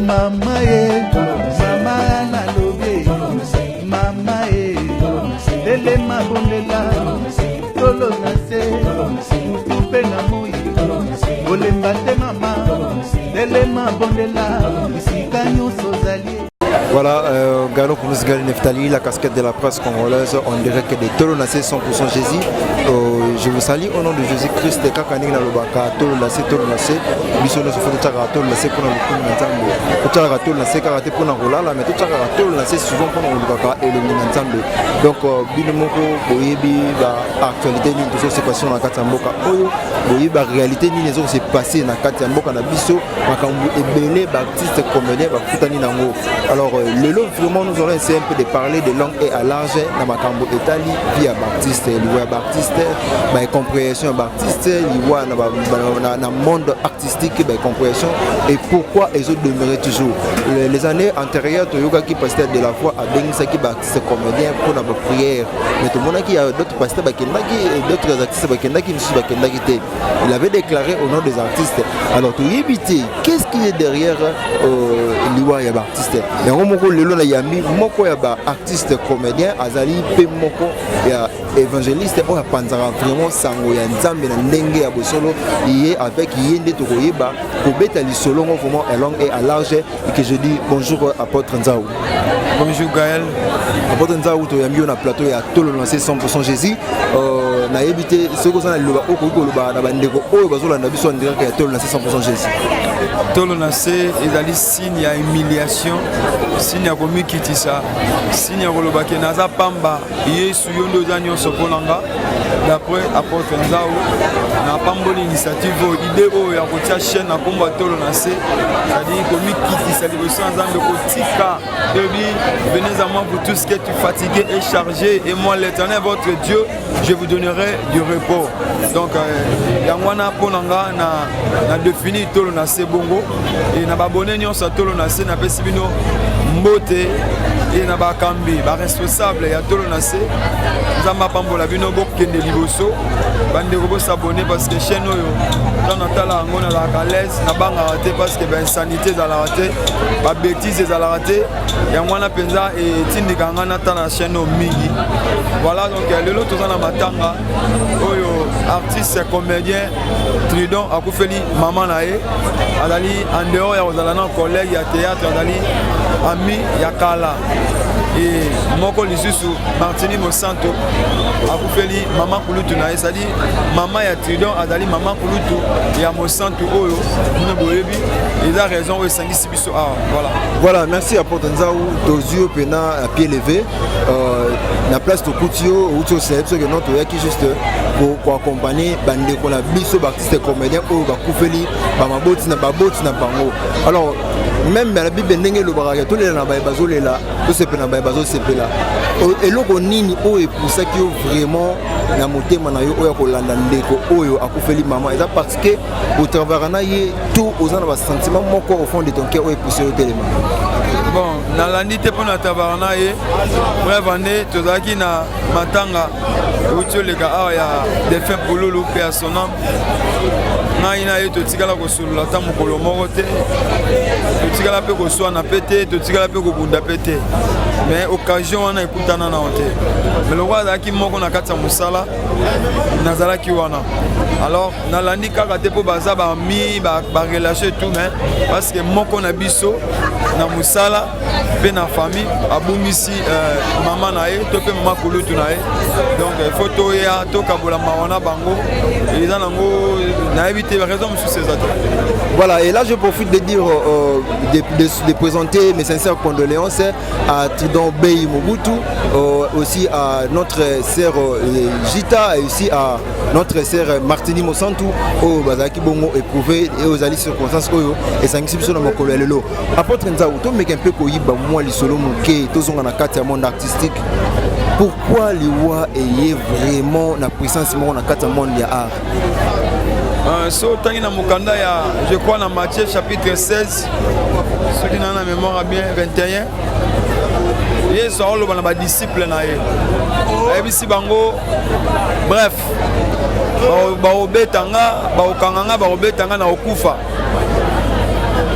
Mama ye, mama nalobi, mama ye, telema bondela, tolo na se, butu mpe na moi, kolemba te mama, telema bondela, bisika nyonso ozali. Voilà, Galo Kounous Gali Neftali, la casquette de la presse congolaise, on dirait que de Tolo Nassé 100% Jésus. Je vous salue au nom de Jésus-Christ, kaka ndenge nalobaka Tolo Nassé, Tolo Nassé, biso nyonso faut totiaka Tolo Nassé mpona lokumu na Nzambe. Totiaka Tolo Nassé kaka te mpona kolala, mais totiaka Tolo Nassé souvent mpona kolukaka elongi na Nzambe. Donc bino moko boyebi ba actualité nini tozo se passer na kati ya mboka oyo, boyebi ba réalité nini ezo se passer na kati ya mboka na biso, makambo ebele ba artiste comédien bakutani nango. Alors lelo vraiment nous allons essayer un peu de parler de long et à large na makambo etali vie ya baartiste, liwa ya baartiste, baincompréhension ya baartiste, liwa na, ba, na, na monde artistique, baincompréhension et pourquoi ezodemeurer toujours. Les années antérieures, toyokaki pasteur de la foi abengisaki baartiste comédien mpona baprière, mais tomonaki ya d'autres pasteurs bakendaki, d'autres artistes bakendaki, misusu bakendaki te. Il avait déclaré au nom des artistes. Alors toyebi te qu'est-ce qui est derrière liwa ya baartiste yango. Moko lelo na yambi moko ya baartiste comédien, azali mpe moko ya évangéliste oyo apanzaka vraiment sango ya Nzambe na ndenge ya bosolo. Ye, avec ye nde tokoyeba kobeta lisolo ngo vraiment à long et à large. Et que je dis bonjour, apôtre Nzau. Bonjour Gaël. Apôtre Nzau, toyambi yo na plateau ya Tolo Lancé 100% Jésus. Nayebi te soki oza na liloba oyo okoki koloba na bandeko oyo bazolanda biso en direct ya Tolo Lancé 100% Jésus. Tolo na se ezali signe ya humiliation, signe ya komikitisa, signe ya koloba ke naza pamba, Yesu yo nde oza nyonso mpo na nga. D'après apôtre Nzau, napamboli initiative oyo, idée oyo ya kotia chaîne na nkombo ya Tolo na se, c'est-à-dire komikitisa liboso ya Nzambe, kotika ebi: "Venez à moi, vous tous qui êtes fatigués et chargés, et moi, l'Éternel votre Dieu, je vous donnerai du repos." Donc yango wana mpo na nga na définir Tolo na se bongo. E na babone nyonso ya Tolo na se, napesi bino mbote. E na bakambi, baresponsable ya Tolo na se, Nzambe apambola bino, bokende liboso. Bandeko, bos'abonner parce que chaîne oyo, ntango natala yango, nazalaka à l'aise, nabangaka te parce que bainsanité ezalaka te, babêtise ezalaka te. Yango wana mpenza etindika nga natala na chaîne oyo mingi. Voilà, donc lelo toza na matanga oyo artiste comédien Tridon akufeli mama na ye. Azali en dehors ya kozala na collègue ya théâtre, azali ami ya kala. E moko lisusu, Martini Mosanto, akufeli mama kulutu na ye, c'est-à-dire mama ya Tridon azali mama kulutu ya Mosantu oyo bino boyebi. Eza raison oyo esangisi biso awa, voilà. Voilà, merci apôtre Nzau. Tozwi yo mpena à pied levé na place tokuti yo, outi osala biso ke non, toyaki juste koaccompagner bandeko na biso baartiste comédien oyo bakufeli bamaboti na baboti na bango. Alors même na Bible ndenge elobaka ke tolela na baye bazolela, tosepela na baye bazosepela, eloko nini oyo epusaki yo vraiment na motema na yo oyo ya kolanda ndeko oyo akufeli mama? Eza parce que otravaillaka na ye to oza na basentiment moko au fond de ton cœur oyo epuse yo telema? Bon, nalandi te mpo na travaillaka na ye. Bref, nde tozalaki na matanga euti oleka awa ya défunt Pululu mpe ya son âme. Ngai na ye totikala kosolola ata mokolo moko te, totikala mpe koswana mpe te, totikala mpe kobunda mpe te, mais occasion wana ekutana nao te. Mais lokola azalaki moko na kati ya mosala, nazalaki wana. Alors nalandi kaka te mpo baza bami barelation et tout, mais parce que moko na biso na mosala mpe na famille abungisi mama na ye to mpe mama kulutu na ye. Donc il faut toya tokabola mawa na bango. Eza nango, nayebi te, raison mosusu eza te. Voilà, et là je profite de dire, de présenter mes sincères condoléances à Tridon Bey Mobutu, aussi à notre sœur Gita et aussi à notre sœur Martini Mosantu, oyo bazalaki bongo éprouvé et ozali circonstances oyo esangisi biso na mokolo ya lelo. Apôtre Nzau, tomeka mpe koyiba mwa lisolo moke, tozonga na kati ya monde artistique. Pourquoi liwa eye vraiment na puissance moko na kati ya monde ya art? So otangi na mokanda ya, je crois, na Matthieu chapitre 16, soki na na mémoire bien, 21, Yesu aoloba na badisciple na ye, ayebisi bango: "Bref, bakobeta nga, bakokanga nga, bakobeta nga na kokufa."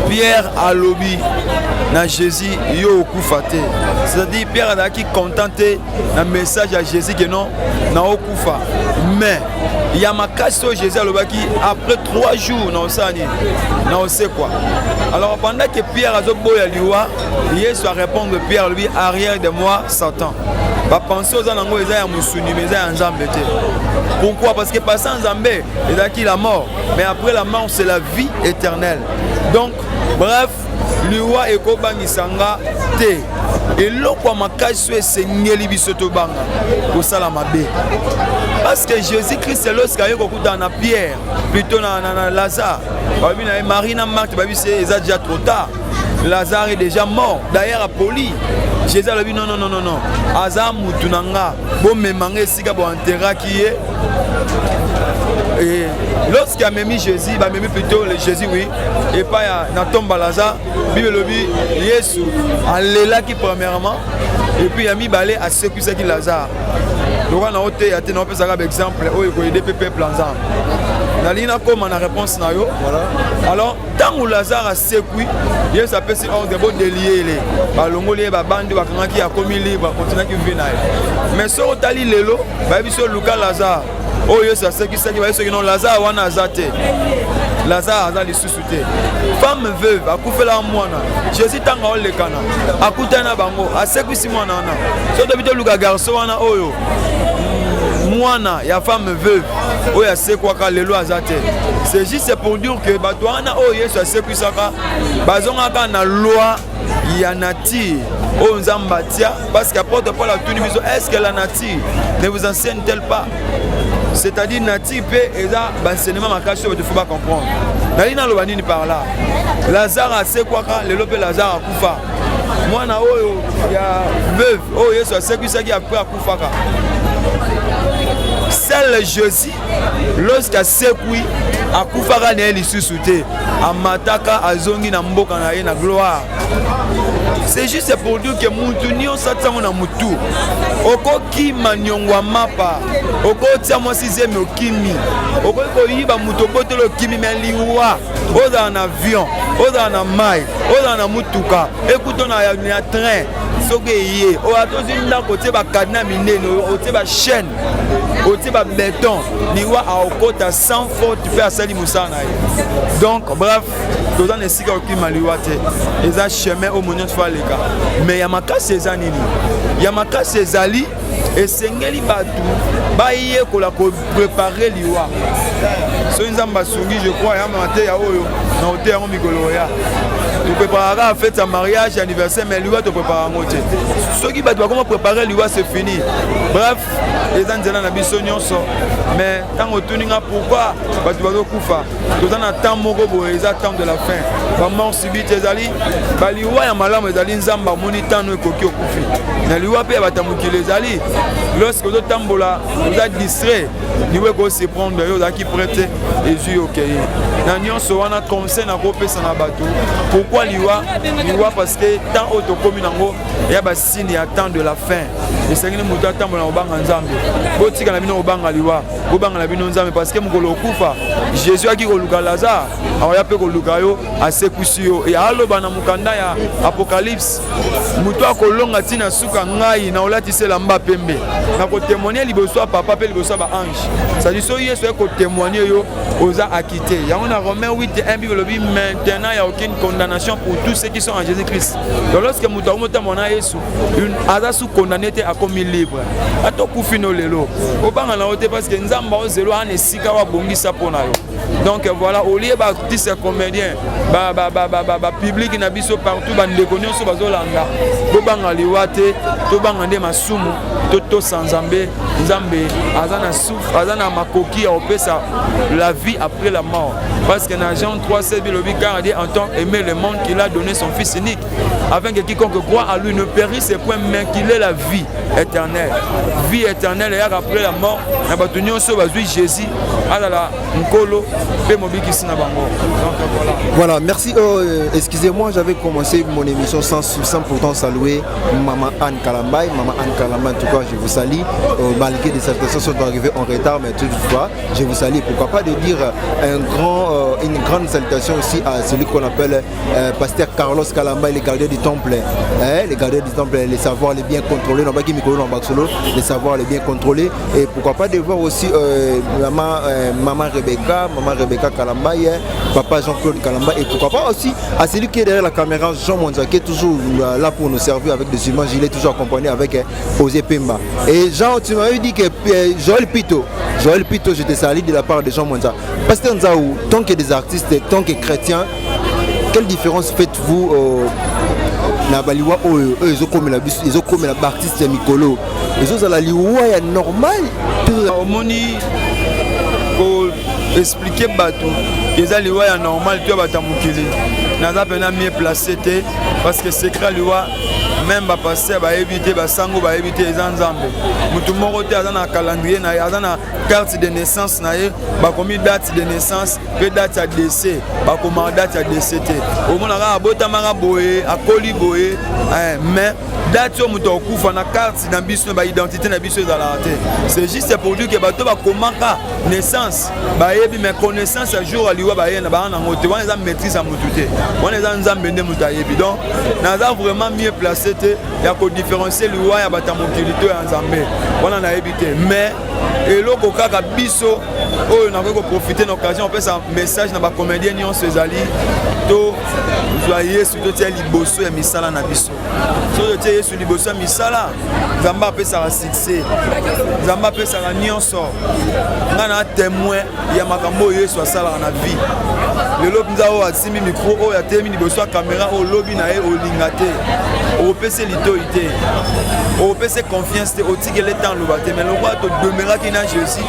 Pierre alobi na Jésus, yo okufa te. C'est-à-dire Pierre azalaki content te na message ya Jésus que non, na okufa. Mais ya makasi oyo Jésus alobaki, après 3 jours na osala nini? Na osekwa. Alors pendant que Pierre azoboya liwa, Yesu arépondre Pierre, alobi: «Arrière de moi, Satan. Bapensées oza nango eza ya mosuni, mais eza ya Nzambe te.» Pourquoi? Parce que pensée Nzambe ezalaki la mort, mais après la mort, c'est la vie éternelle. Donc bref, liwa ekobangisa nga te. Eloko ya makasi oyo esengeli biso tobanga, kosala mabe, parce que Jésus Christ, lorsque aye kokutana na Pierre, plutôt na Lazare, balobi na ye, Marie na Marthe babi se eza déjà trop tard, Lazare est déjà mort, d'ailleurs apoli. Jésus alobi: «Non, non, non, non, non, aza mutu na nga, bomema nga esika boenterraki ye.» Et lorsqu'il amemi Jésus, bamemi plutôt le Jésus, oui, epai ya na tombe Lazare, Bible elobi Yesu alelaki premièrement, et puis ya mibale asekwisaki Lazare. Lokola na oteya te, na opesaka baexemple oyo ekoaider mpe peuple ya Nzambe. Nalingi nakóma na réponse na yo. Alors ntango Lazare asekwi, Yesu apesi ordre: «Bodélier ye.» Balongoli ye babandi bakangaki, akomi libre, akontinuaki vie na ye. Mais soki otali lelo, bayebi so luka Lazare oyo Yesu asekisaki, bayebi soki non, Lazare wana aza te, Lazare aza lisusu te. Femme veuve akufelaka mwana, Jésus ntango aolekana akutani na bango, asekwisi mwana wana. So tobi toluka garçon wana oyo mwana ya femme veuve oyo asekwaka, lelo aza te. C'est juste pour dire que bato wana oyo Yesu asekwisaka bazongaka na loi ya nature oyo Nzambe atia, parce que apôtre Paul atuni biso: «Est ce que la nature ne vous enseigne-t-elle pas?» C'est-à-dire nature mpe eza baenseignement makasi oyo bato faut bacomprendre. Nali naloba nini par là? Lazare asekwaka, lelo mpe Lazare akufa. Mwana oyo ya veuve oyo Yesu asekwisaki, après akufaka. Seul Jésus, lorsque asekwi, akufaka na ye lisusu te, amataka, azongi na mboka na ye na gloire. C'est juste pour dire que mutu nyonso atiango na mutu, okokima niongo ya mapa, okotia mwasi zemi, okimi, okoki koyiba moto, oboteli, okimi, mais liwa, ozala na avion, ozala na mai, ozala na mutuka, ekuta na ya train, soki eye oyo, ata ozwi ndako, otie bacadenas minene, otie bachaîne, otie babéton, liwa aokota sans faute mpe asali mosala na ye. Donc bref, toza na esika kokima liwa te, eza chemin oyo mo nyonso faut aleka. Mais ya makasi eza nini? Ya makasi ezali esengeli bato bayekola kopréparer liwa. Soki Nzambe asungi, je crois ya mateya oyo na oteya yango mikolo oya. Topréparaka fête ya mariage, anniversaire, mais liwa toprépare yango te. Soki bato bakoma préparer liwa, c'est fini. Bref, eza nzela na biso nyonso. Mais ntango otuni nga pourquoi bato bazokufa, toza na temps moko boye, eza temps de la fin. Bamort subite ezali, baliwa ya malamu ezali, Nzambe amoni ntango ekoki, okufi. Na liwa mpe ya bato ya mokili ezali, lorsque ozotambola, oza distrait, liwa ekosurprendre yo, ozalaki prêt te, ezwi, okei. Na nyonso wana, conseil nakopesa na bato: pourquoi liwa? Liwa parce que temps oyo tokómi nango ya basigne ya temps de la fin. Esengeli moto atambola na kobanga Nzambe. Botika na bino kobanga liwa, bobanga na bino Nzambe, parce que mokolo okufa, Jésus aki koluka Lazare, akoya mpe koluka yo, asekwisi yo. E aloba na mokanda ya Apocalypse: «Moto akolonga ntina suka, ngai na olatisa elamba pembe, na kotémoigner liboso ya Papa mpe liboso ya baange.» C'est-à-dire soki Yesu aye kotémoigner yo, oza acquitté. Yango na Romain 8 1, Bible elobi: «Maintenant, ya aucune condamnation pour tous ceux qui sont en Jésus Christ.» Donc lorsque moto akomotambola na Yesu, aza su condamné te, akomi libre. Ata okufi no lelo, obanga na yo te, parce que Nzambe aozelo ana esika oyo abongisa mpo na yo. Donc voilà, au lieu baartiste comédien, bapublic na biso partout, bandeko nyonso bazolanda, bobanga liwa te, tobanga nde masumu, totosa Nzambe. Nzambe aza na souffle, aza na makoki ya kopesa la vie après la mort, parce que na Jean 3 7 bilobi: «Car Dieu a tant aimé le monde qu'il a donné son fils unique, afin que quiconque croit à lui ne périsse point, mais qu'il ait la vie éternelle.» Vie éternelle eyaka après la mort na bato nyonso bazwi Jésus azala Nkolo mpe Mobikisi na bango. Donc voilà. Voilà, merci. Excusez-moi, j'avais commencé mon émission sans pourtant saluer Maman Anne Kalambay. Maman Anne Kalambay, en tout cas. Toutefois, je vous salue. Malgré des salutations sont arrivées en retard, mais toutefois, je vous salue. Pourquoi pas de dire une grande salutation aussi à celui qu'on appelle pasteur Carlos Kalamba, le gardien du temple. Hein, les gardiens du temple, les savoirs les bien contrôlés. Non, pas qui les savoirs les bien contrôlés. Et pourquoi pas de voir aussi maman Rebecca Kalamba, hein, papa Jean-Claude Kalamba. Et pourquoi pas aussi à celui qui est derrière la caméra, Jean Monza, qui est toujours là pour nous servir avec des images. Il est toujours accompagné avec Osé Pemba. Et Jean, tu m'avais dit que Joël Pito, Joël Pito, je te salue de la part de Jean Monza. Pasteur Nzaou, tant que des artistes, tant que chrétiens, quelle différence faites-vous na baliwa oyo oyo ezokomela biso, ezokomela baartiste ya mikolo? Ezozala liwa ya normal? Omoni, koexpliquer bato eza liwa ya normal to ya bato ya mokili, naza mpenza mieux placé te, parce que secret liwa, même bapasteur bayebi te, basango bayebi te. Eza Nzambe. Motu moko te aza na calendrier na ye, aza na carte de naissance na ye, bakomi date de naissance mpe date ya décès. Bakomaka date ya décès te. Omonaka abotamaka boye, akoli boye, mais date oyo moto akufa na carte na biso, na baidentité na biso, ezalaka te. C'est juste pour dire que bato bakomaka naissance bayebi, mais connaissance ya jour aliwa baye na baa nango te. Wana eza maîtrise ya motu te, wana eza Nzambe nde moto ayebi. Donc naza vraiment mieux placé te ya kodifférencier liwa ya bato ya mokili to ya Nzambe, wana nayebi te. Mais eloko kaka biso oyo nakoki koprofiter na occasion opesa message na bacomédien nyonso ezali: tozwa Yesu, totia liboso ya misala na biso. Soki totie Yesu liboso ya misala, Nzambe apesaka succès, Nzambe apesaka nyonso. Ngai na témoin ya makambo oyo Yesu asalaka na vie. Lelo mpenza oyo asimbi micro, oyo atelemi liboso ya caméra, oyo olobi na ye, olinga te, okopesa litoi te, okopesa confiance te, otikele temps loba te. Mais lokola todemeraki na Jésus,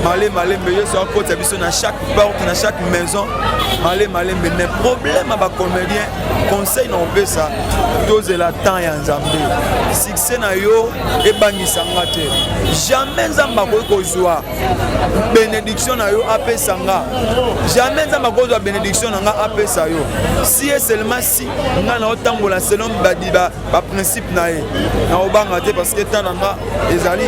male malembe Yesu akota biso na chaque porte, na chaque maison, male malembe. Mais problème ya bacomédien, conseil na opesa, tozela temps ya Nzambe. Succès na yo ebangisa nga te. Jamais Nzambe akoki kozwa bénédiction na yo apesa nga. Jamais Nzambe akozwa bénédiction na nga apesa yo, si et seulement si nga na otambola selon baprincipe na ye. Na obanga te, parce que temps na nga ezali.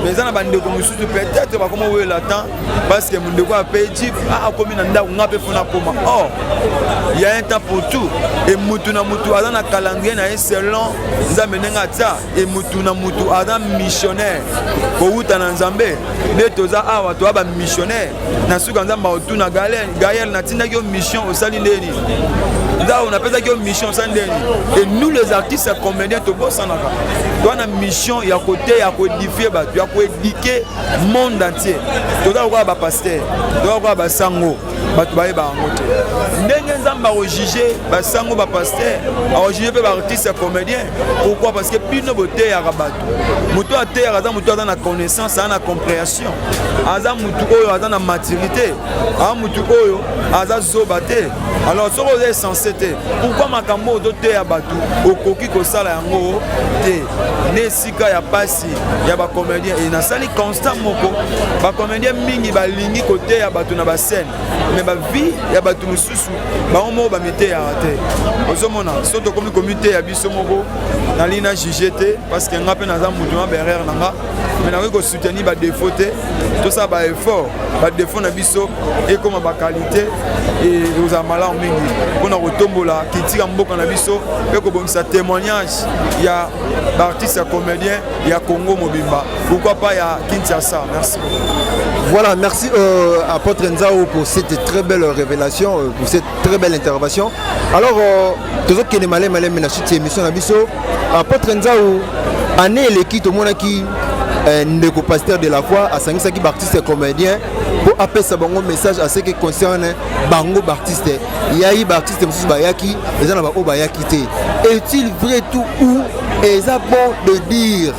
Mais eza na bandeko mosusu, peut-être bakoma oyela temps, parce que mondeko ape jeep, akomi na ndako, nga mpe fona akoma. Or il y a un temps pour tout, et mutu na mutu aza na calendrier na ye selon Nzambe ndenge atia. E mutu na mutu aza missionnaire kowuta na Nzambe. Nde toza awa, toza bamissionnaire. Na suka Nzambe akotuna: "Gael, natindaki yo mission, osali ndeni? Nzao, napesaki yo mission, osali ndeni?" Et nous les artistes ya comédien, tobosanaka toza na mission ya koteya, ya koédifier bato, ya koéduquer monde entier. Toza lokola bapasteur, toza lokola basango. Bato bayeba yango te. Ndenge Nzambe akojuger basango, bapasteur, akojuger mpe baartiste ya comédien. Pourquoi? Parce que bino boteyaka bato. Moto ateyaka aza moto aza na connaissance, aza na compréhension, aza motu oyo aza na maturité, aza motu oyo aza zoba te. Alors soki oza insensé te, pourquoi makambo oyo ozoteya bato okoki kosala yango te? Nde esika ya pasi ya bacomédien. E nasali constat moko: bacomédien mingi balingi koteya bato na bascène, mais bavie ya bato mosusu, bango moko bamiteyaka te. Ozomona, so tokomi komiteya biso moko. Nalingi na juge te, parce que nga mpe naza motu na baerreur na nga, mais nakoki kosoutenir badéfaut te. Tosala baeffort, badéfaut na biso ekóma baqualité. Ekozala malamu mingi mpona kotombola kitika mboka na biso mpe kobongisa témoignage ya baartiste ya comédien ya Congo mobimba, pourquoi pas ya Kinshasa. Merci. Voilà, merci apôtre Nzao pour cette très belle révélation, pour cette très belle intervention. Alors, tozokende maleme maleme na suite émission na biso. Apôtre Nzao, année eleki tomonaki ndeko pasteur de la foi asangisaki baartiste comédien mpo apesa bango message à ce qui concerne bango baartiste. Yayi baartiste mosusu bayaki, eza na baoyo bayaki te. Est-il vrai tout ou eza bon de dire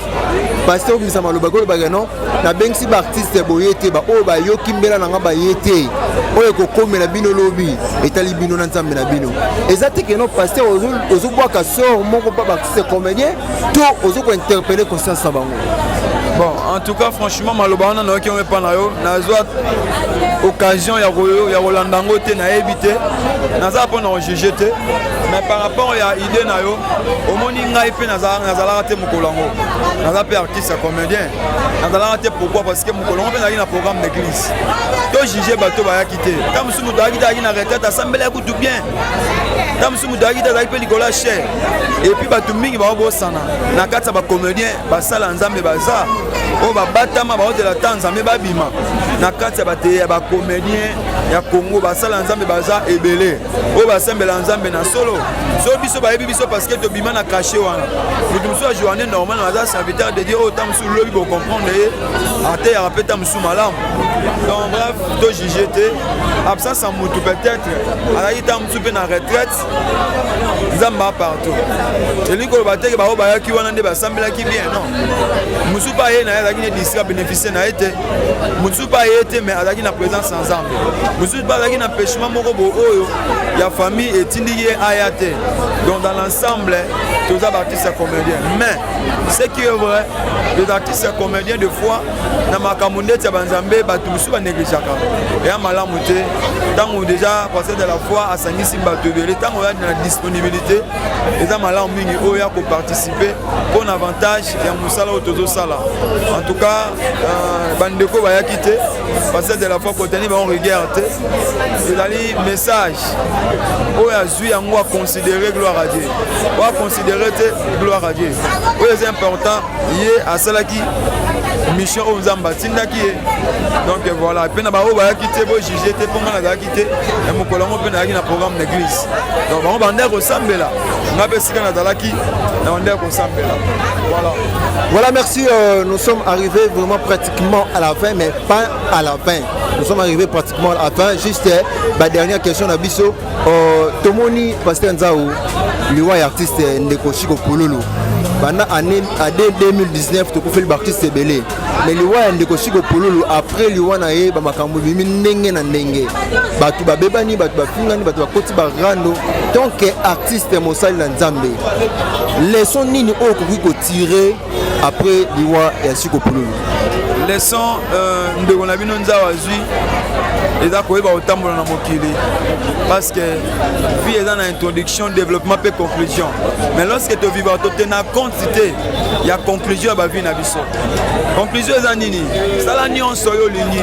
pasteur obimisa maloba kolobaka: "Non, nabengisi baartiste boye te, baoyo bayoki mbela na nga baye te, oyo ekokomela bino lobi etali bino na Nzambe na bino"? Eza te que non, pasteur ozobwaka sort moko mpa baartiste comédien to ozokointerpeller conscience na bango? Bon, en tout cas, franchement, maloba wana nayoki yango epa na yo. Nazwa occasion ya kolanda yango te, nayebi te, naza mpona kojuger te. Mais par rapport ya idée na yo, omoni ngai mpe nazalaka te mokolo yango, naza mpe artiste ya comédien, nazalaka te. Pourquoi? Parce que mokolo yango mpe nazalaki na programme d'église. To juge bato bayaki te. Ta mosusu moto ayaki te, ayaki na retraite, asambelaki kutu bien. Ta mosusu moto ayaki te, azalaki mpe likolo ya chaire. Et puis bato mingi baobosana, na kati ya bacomédien, basala Nzambe baza oyo babatama, baotela ta Nzambe babima. Na kati ya bate ya bacomédien ya Congo, basala Nzambe baza ebele, oyo basambela Nzambe na solo. So biso bayebi biso parce que tobima na cachet wana. Moto mosusu ajoine normal, aza serviteur de Dieu oyo ta mosusu lobi bocomprendre ye, ateyaka mpe ta mosusu malamu. Donc bref, tojuge te absence ya motu. Peut-être azalaki ta mosusu mpe na retraite. Nzambe a partout. Elingi koloba teke bango bayaki wana nde basambelaki bien, non. Mosusu mpe aye na ye, azalaki ne distrait, abénéficie na ye te. Mosusu mpe aye te, mais azalaki na présence ya Nzambe. Mosusu mpe azalaki na empêchement moko bo oyo ya famille etindiki ye aya te. Donc dans l'ensemble, toza baartiste ya comédien. Mais ce qui est vrai, les artistes ya comédien, de fois na makambo ndeti ya banzambe, bato mosusu banégligeaka. Eya malamu te. Ntango déjà pasteur de la foi asangisi bato ebele, ntango oya na disponibilité, eza malamu mingi oyo ya koparticipe mpo na avantage ya mosala oyo tozosala. En tout cas, bandeko bayaki te, pasteur de la foi kotani bango rigueur te. Ezali message oyo azwi yango, aconsidéré, gloire à Dieu. Oyo aconsidéré te, gloire à Dieu. Oyo eza important, ye asalaki mission oyo Nzambe atindaki ye. Donc voilà. Mpe na baoyo bayaki te, bojuge te, mpo ngai nazalaki te ya mokolo yango, mpe nazalaki na programme d'église. Donc bango bandeki kosambela, ngai mpe esika nazalaki na bandeki kosambela. Voilà. Voilà, merci. Nous sommes arrivés vraiment pratiquement à la fin, mais pas à la fin. Nous sommes arrivés pratiquement à la fin. Juste, ma dernière question, na biso. Tomoni, Pasteur Nzao, liwa artiste ndeko Chiko Pululu. Banda année 2019, tokufeli baartiste ebele, mais liwa ya ndeko Chiko Pululu, après liwa na ye, bamakambo ebimi ndenge na ndenge, bato babebani, bato bafingani, bato bakoti barando. Tant que artiste, mosali na Nzambe, leçon nini oyo okoki kotirer après liwa ya Chiko Pululu? Leçon ndeko na bino Nzao azwi eza koyeba kotambola na mokili, parce que vie eza na introduction, développement mpe conclusion. Mais lorsque tovivaka, totena compte te ya conclusion ya bavie na biso. Conclusion eza nini? Sala nyonso oyo olingi,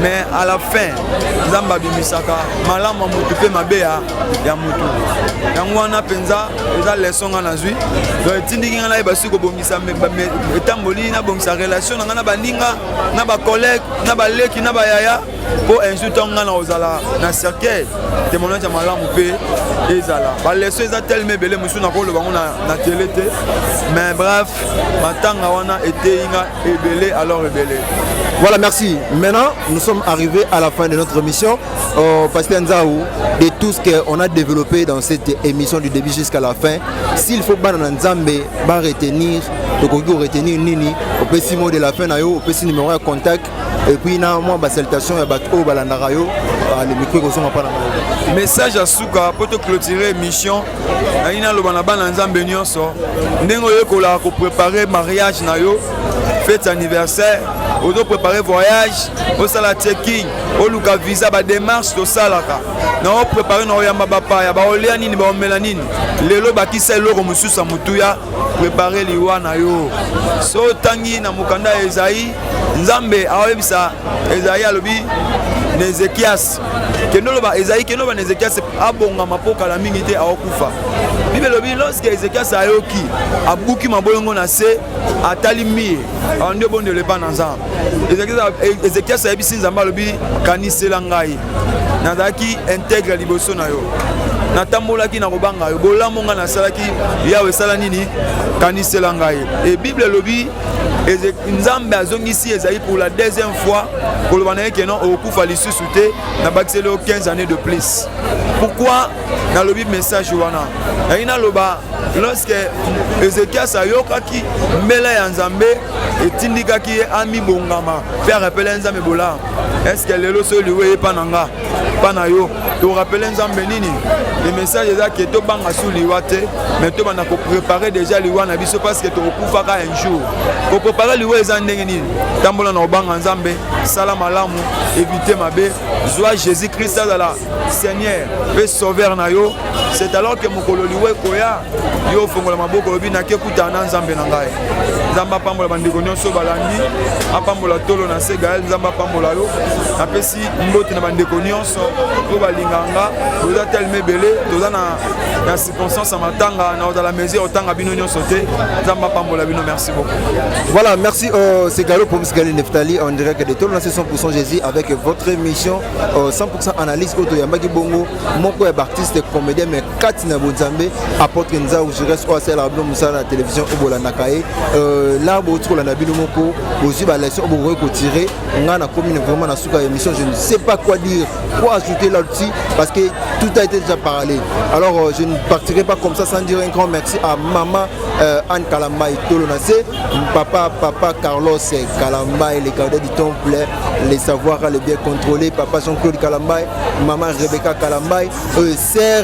mais à la fin Nzambe abimisaka malamu ya motu mpe mabe ya motu. Yango wana mpenza eza leçon nga nazwi. Donc etindiki nga nayeba soki kobongisa etamboli, nabongisa relation na ngai na baninga, na bacollègue, na baleki, na bayaya, mpo un jour ntango ngai na kozala na cercueil, témoignage ya malamu mpe ezala. Baleçon eza telema ebele, mosusu nakoloba yango na télé te. Mais bref, matanga wana eteyi nga ebele, alors ebele. Voilà, merci. Maintenant, nous sommes arrivés à la fin de notre émission. Pasteur Nzaou, de tout ce qu'on a développé dans cette émission du début jusqu'à la fin, s'il faut bana Nzambe ba retenir, tokoki retenir nini? Opesi mot de la fin na yo, opesi numéro ya contact et puis na mwa ba salutation ya bato oyo balandaka yo. Le micro ekozonga mpa na ngai. Message ya suka mpo toclôturer émission, nalingi naloba na bana Nzambe nyonso: ndenge oyekolaka koprépare mariage na yo, fête, anniversaire, ozoprépare voyage, osala checking, oluka visa, badémarche tosalaka na oprépare na oyamba bapaya, baolia nini, baomela nini, lelo bakisa eloko mosusu ya motuya: prépare liwa na yo. So otangi na mokanda ya Ezayi, Nzambe aoyebisa Ezayi, alobi na Ezekias: kende oloba, Ezayi, kende oloba na Ezekias abongama mpo kala mingi te aokufa. Bible elobi, lorsque Ezekias ayoki, abuki mabolongo na se, atali mie, awa nde obondela epa na Nzambe. Ezekias ayebisi Nzambe, alobi: kanisela ngai, nazalaki intègre liboso na yo, natambolaki na kobanga yo, bolamu ngai nasalaki, Yawe esala nini? Kanisela ngai. E Bible elobi, Nzambe azongisi ezali pour la deuxième fois koloba na ye ke non, okokufa lisusu te, nabakiseli yo 15 années de plus. Pourquoi nalobi message wana? Nalingi naloba, lorsque Ezekias ayokaki mbela ya Nzambe, etindikaki ye amibongama mpe arapele Nzambe bolamu. Est-ce lelo so liwa eyepa na nga? Mpa na yo torappeler Nzambe nini? Le message eza ke tobanga su liwa te, mais tobanda kopréparer déjà liwa na biso, parce que tokokufaka un jour. Kopréparer liwa eza ndenge nini? Tambola na kobanga Nzambe, sala malamu, évite mabe, zwa Jésus Christ azala Seigneur mpe Sauveur na yo. C'est alors que mokolo liwa ekoya, yo ofongola maboko, olobi: "Nake kutana na Nzambe na ngai." Nzambe apambola bandeko nyonso balandi, apambola Tolo na se. Gael, Nzambe apambola yo. Napesi mbote na bandeko nyonso oyo balingaka nga. Toza telema ebele, toza na circonstance ya matanga, na kozala mesure otanga bino nyonso te. Nzambe apambola bino, merci beaucoup. Voilà, merci. C'est Gallo Pomsgali Neftali en direct de Tolo 100% Jésus avec votre émission 100% analyse. Oyo toyambaki bongo moko ya artiste comédien, mais kati na bonzambe, apôtre Nzau Jires, oyo asalaka bino mosala na télévision oyo bolandaka ye. Là bouti kolanda bino moko, bozwi baleçon oyo bokoki kotirer. Ngai nakomi vraiment na suka ya émission, je ne sais pas quoi dire, quoi ajouter là-dessus, parce que tout a été déjà parlé. Alors je ne partirai pas comme ça sans dire un grand merci à maman Anne Kalamba et Tolo Nase, papa, papa Carlos Kalamba et les gardiens du temple, les savoirs, les bien contrôlés, papa Jean-Claude Kalamba, maman Rebecca Kalamba, sœur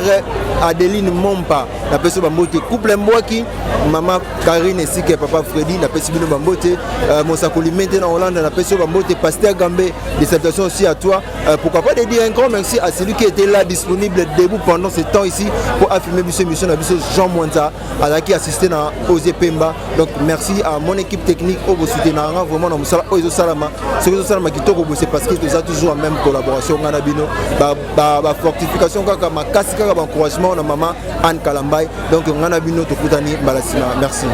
Adeline Mompa, napesi bambote, couple Mbwaki, maman Karine esike, papa Freddy, napesi bino bambote, mosakoli mente na Hollande, napesi bambote, pasteur Gambé, des salutations aussi à toi. Pourquoi pas de dire un grand merci à celui qui était là, disponible, debout pendant ce temps ici pour affirmer biso émission na biso, Jean Mwanza azalaki assisté na Ose Pemba. Donc merci à mon équipe technique oyo bosoutenaka nga vraiment na mosala oyo ezosalama. Soki ezosalama kitoko boye, c'est parce que toza toujours en même collaboration, ngai na bino, bafortification kaka makasi, kaka baencouragement na mama Anne Kalambai. Donc ngai na bino tokutani mbala nsima, merci.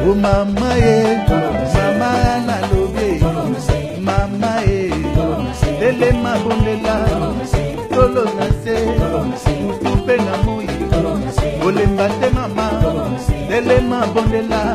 O mama ye, mama nalobi, mama ye, telema, bondela, tolo na se, mutu mpe na moi, kolemba te. Mama, telema, bondela.